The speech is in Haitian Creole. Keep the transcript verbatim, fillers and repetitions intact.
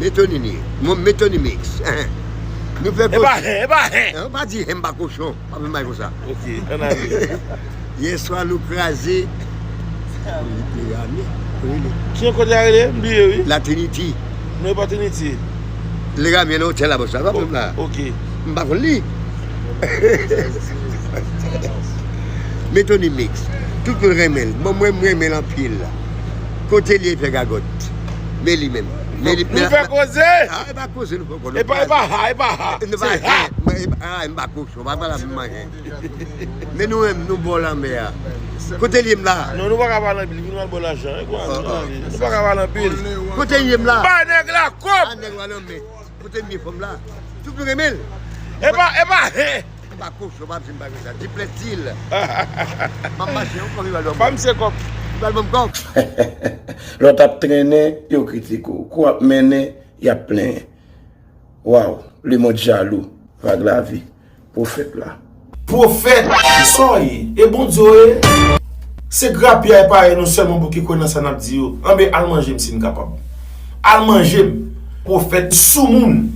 Metonini, Metonimix. Nou fè E pa hen, e pa hen. Ou pa di hen, m pa kochon. Pa fè m bay konsa. Ok, ann ale. Yèswa nou kraze. Leramyen. Ki yon kote a rele? M bliye wi. La Trinity. Non, e pa Trinity. Leramyen nan otèl la, bòs la. Pa fè m la. Ok. M pa konn li. Metonimix. Tout moun renmen l. Bon, mwen, m renmen l anpil. Kote li ye fè gagòt? Men li menm. Men li Nou fè koze. Ah, e pa koze nou fè koze. E pa, e pa ha, e pa ha. Nou pa Se ha. Ah, e pa koze, nou pa pale ap manje. Men nou menm, nou bò lanmè a. Kote li ye m la? Non, nou pa ka pale anpil, vin al bò lajan. E kwa, nou pa ka pale anpil. Kote li ye m la? Bay nèg la kòb. Ah, nèg la lanmè. Kote m ye fanm la? Tout moun renmen l. E pa, e pa hen. M pa kochon, m pa di m pa gen sa. Diplètil. M ap mache, yon kòb li pral ban m. Ban m se kòb. Li pral ban m kòb. Lè w t ap trennen, yo kritike w. Kou w ap mennen, y ap plenyen. Waw, lemonn jalou. Vag lavi. Pwofèt la. Pwofèt, sa w ye? E Bondye w ye? Se grapyay parèy nou sèlman pou ki kwè nan sa n ap di yo. Anben, al manje m si n kapab. Al manje m. Pwofèt soumoun.